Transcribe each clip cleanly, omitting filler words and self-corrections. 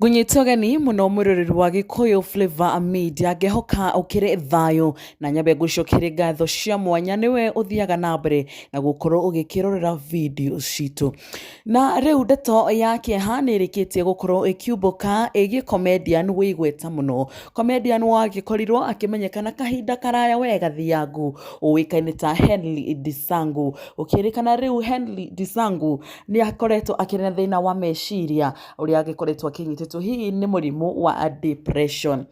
Ngũnyita ũgeni mũno mwĩroreri wa Gĩkũyũ Flavour Media, ngehoka ũkĩrĩ thayũ na nyambe ngũcokerie ngatho cia mwanya nĩwe ũthiaga na mbere na gũkorwo ũgĩkĩrorera video citũ. Na rĩu ndeto ya kĩeha nĩ ĩrĩkĩtie gũkorwo ĩkiumbũka ĩgiĩ comedian wĩ igweta mũno. Comedian wagĩkorirwo akĩmenyekana kahinda karaya we gathiangu ũĩkaine ta Henry Ndisangu. Gũkĩrĩkana rĩu Henry Ndisangu nĩ akoretwo akĩrĩ na thĩna wa meciria ũrĩa agĩkoretwo akĩnyitĩtwo hihi nĩ mũrimũ wa depression.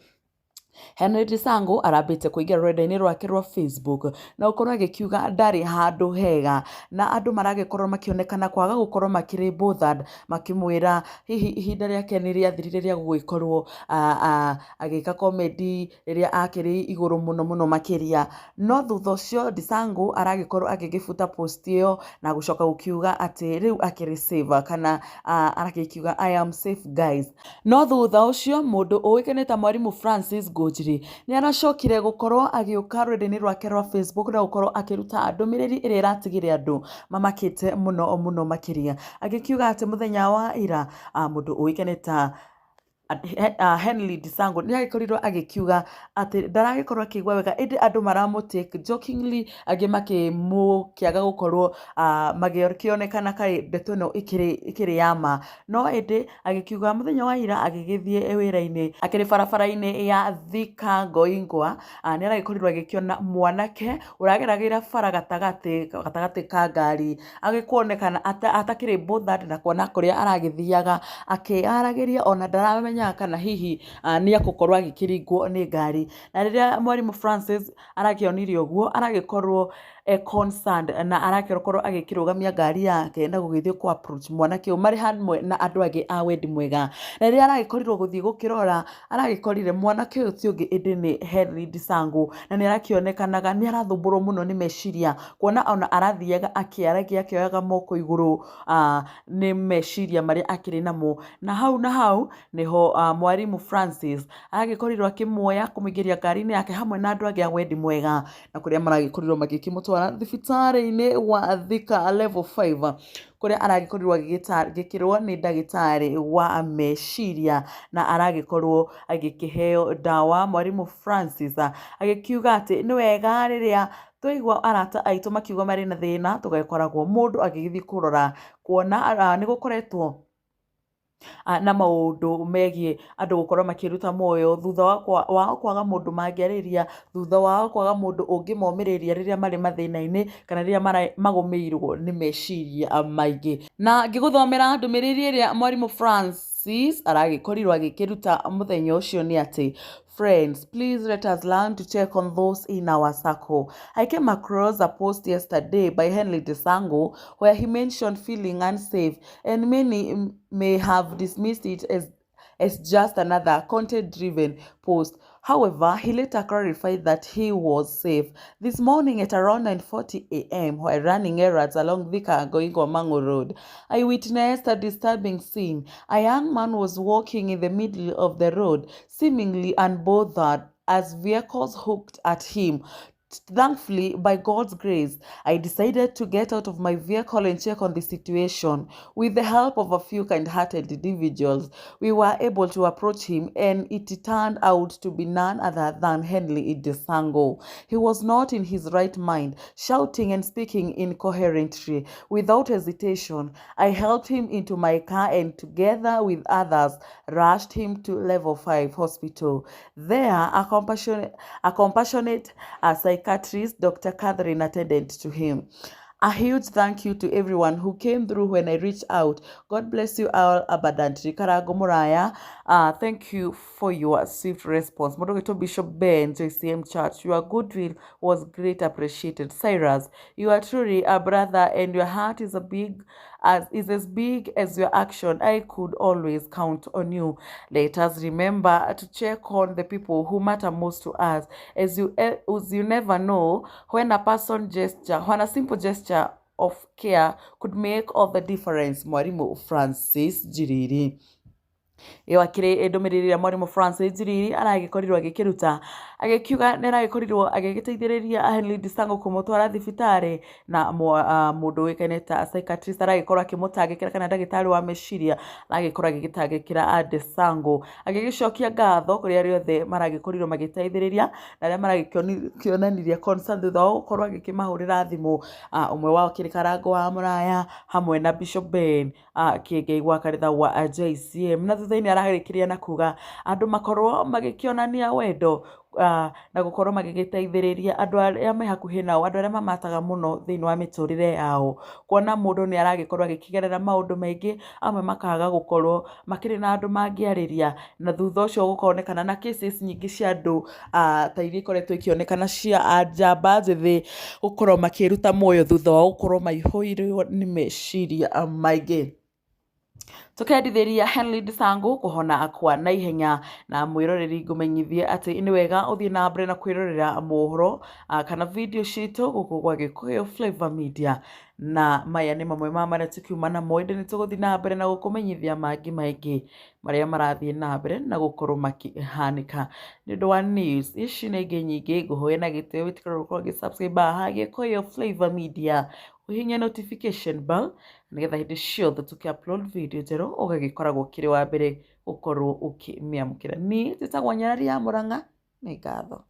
Henry Ndisangu arambĩte kũingĩra rũrenda-inĩ rwake rwa Facebook na gũkorwo agĩkiuga ndarĩ handũ hega na andũ maragĩkorwo makĩonekana kwaga gũkorwo makĩrĩ bothered makĩmwĩra hihi ihinda rĩake nĩ rĩathirire rĩa gũgĩkorwo agĩka comedy rĩrĩa akĩrĩ igũrũ mũno mũno makĩria. No thutha ũcio Ndisangu aragĩkorwo agĩgĩbuta post ĩyo na gũcoka gũkiuga atĩ rĩu akĩrĩ safe kana aragĩkiuga, "I am safe, guys." No thutha ũcio mũndũ ũĩkaine ta Mwarimũ Francis Ngũnjiri nĩ aracokire gũkorwo agĩũka rũrenda-inĩ rwake rwa Facebook na gũkorwo akĩruta ndũmĩrĩri ĩrĩa ĩratigire andũ mamakĩte mũno mũno makĩria, agĩkiuga atĩ mũthenya wa ira mũndũ ũĩkaine ta Henry Ndisangu nĩ agĩkorirwo agĩkiuga atĩ ndaragĩkorwo akĩigua wega, ĩndĩ andũ maramũ take jokingly, angĩ makĩmũkĩaga gũkorwo magĩkĩonekana kaĩ ndeto ĩno ĩkĩrĩ ya ma. No ĩndĩ agĩkiuga mũthenya wa ira agĩgĩthiĩ wĩra-inĩ akĩrĩ barabara-inĩ ya Thika Ngoingwa, nĩ aragĩkorirwo agĩkĩona mwanake ũrageragĩra bara gatagatĩ gatagatĩ ka ngari, agĩkuonekana atakĩrĩ bothered na kuona kũrĩa aragĩthiaga akĩaragĩria, ona ndaramenyaga kana hihi nĩ egũkorwo agĩkĩringwo nĩ ngari. Na rĩrĩa Mwarimũ Francis arakĩonire ũguo, aragĩkorwo e concerned na aragĩkorwo agĩkĩrũgamia ngari yake na gũgĩthiĩ kũ approach mwanake ũyũ marĩ hamwe na andũ angĩ a wendi mwega. Na rĩrĩa aragĩkorirwo gũthiĩ gũkĩrora, aragĩkorire mwanake ũyũ ti ũngĩ ĩndĩ nĩ Henry Ndisangu, na nĩ arakĩonekanaga nĩ arathumbũrwo mũno nĩ meciria, kuona ona arathiaga akĩaragia akĩoyaga moko igũrũ nĩ meciria marĩa akĩrĩ namo. Na hau na hau nĩho Mwarimũ Francis aragĩkorirwo akĩmuoya kũmũingĩria ngari-inĩ yake hamwe na andũ angĩ a wendi mwega, na kũrĩa maragĩkorirwo magĩkĩmũtwara thibitarĩ-inĩ wa Thika Level 5, kũrĩa aragĩkorirwo agĩgĩtangĩkĩrwo nĩ ndagĩtarĩ wa meciria na aragĩkorwo agĩkĩheo ndawa. Mwarimũ Francis agĩkiuga atĩ nĩ wega rĩrĩa twaigua arata aitũ makiuga marĩ na thĩna, tũgagĩkoragwo mũndũ agĩgĩthiĩ kũrora, kuona nĩ gũkoretwo na maũndũ megiĩ andũ gũkorwo makĩruta muoyo thutha wao kwaga mũndũ mangĩarĩria, thutha wao kwaga mũndũ ũngĩmomĩrĩria rĩrĩa marĩ mathĩna-inĩ kana rĩrĩa magũmĩirwo nĩ meciria maingĩ. Na ngĩgũthomera ndũmĩrĩri ĩrĩa Mwarimũ Francis aragĩkorirwo agĩkĩruta mũthenya ũcio nĩ atĩ, "Friends, please let us learn to check on those in our circle. I came across a post yesterday by Henry Ndisangu where he mentioned feeling unsafe, and many may have dismissed it as just another content-driven post. However, he later clarified that he was safe. This morning at around 9:40 a.m., while running errands along Thika going Mango Road, I witnessed a disturbing scene. A young man was walking in the middle of the road, seemingly unbothered as vehicles hooked at him. Thankfully, by God's grace, I decided to get out of my vehicle and check on the situation. With the help of a few kind-hearted individuals, we were able to approach him, and it turned out to be none other than Henry Ndisangu. He was not in his right mind, shouting and speaking incoherently. Without hesitation, I helped him into my car and, together with others, rushed him to Level 5 Hospital. There, a compassionate psychiatrist, Dr. Catherine, attended to him. A huge thank you to everyone who came through when I reached out. God bless you all abundantly. Karago Muraya, thank you for your swift response. Mũndũ Bishop Ben, JCM Church, your goodwill was great appreciated. Cyrus, you are truly a brother and your heart is as big as your action. I could always count on you. Let us remember to check on the people who matter most to us, as you never know when a simple gesture of care could make all the difference." Mwarimu Francis Njiriri. Ĩyo akĩrĩ ndũmĩrĩri ĩrĩa mwarimũ Francis Njiriri aragĩkorirwo agĩkĩruta agĩkiuga nĩ aragĩkorirwo agĩgĩteithĩrĩria Henry Ndisango kũmũtwara thibitarĩ na mũndũ ũĩkaine ta psychiatrist aragĩkorwo akĩmũtangĩkĩra kana ndagĩtarĩ wa meciria aragĩkorwo agĩgĩtangĩkĩra Ndisango agĩgĩcokia ngatho kũrĩ arĩa othe maragĩkorirwo magĩteithĩrĩria na arĩa maragĩkĩonanirie concern thutha wa gũkorwo agĩkĩmahũrĩra thimũ, ũmwe wao akĩrĩ Karangũ wa Mũraya hamwe na Bishop Ben Kĩengei wa kanitha wa JCM. Na thutha-inĩ ararĩkĩria na kuga andũ makorwo magĩkĩonania wendo na gũkorwo magĩgĩteithĩrĩria andũ arĩa me hakuhĩ nao, andũ arĩa mamataga mũno thĩinĩ wa mĩtũrĩre yao. Kuona mũndũ nĩ aragĩkorwo agĩkĩgerera maũndũ maingĩ, amwe makaga gũkorwo makĩrĩ na andũ mangĩarĩria, na thutha ũcio gũkonekana na cases nyingĩ cia andũ ta iria ikoretwo ikĩonekana cia njamba njĩthĩ gũkorwo makĩruta muoyo thutha wa gũkorwo maihũirwo nĩ meciria maingĩ. Tũkendithĩria Henry Ndisango kũhona kwa naihenya na mwĩroreri ngũmenyithie atĩ nĩ wega ũthiĩ na mbere na kwĩrorera mohoro kana video citũ gũkũ gwa Gĩkũyũ Flavour Media na maya nĩ mamwe ma marĩa tũkiuma namo ĩndĩ nĩ tũgũthiĩ na mbere na gũkũmenyithia mangĩ maingĩ marĩa marathiĩ na mbere na gũkorwo makĩhanĩka. Nĩ ũndũ wa news ici na ingĩ nyingĩ ngũhoya na gĩtĩo wĩtĩkĩre gũkorwo ũgĩ subscribe haha Gĩkũyũ Flavour Media ũhihinye notification bell nĩgetha hĩndĩ ciothe tũkĩ upload video njerũ ũgagĩkoragwo ũkĩrĩ wa mbere gũkorwo ũkĩmĩamũkĩra. Niĩ njĩtagwo Nyarari ya Mũrang'a, nĩ ngatho.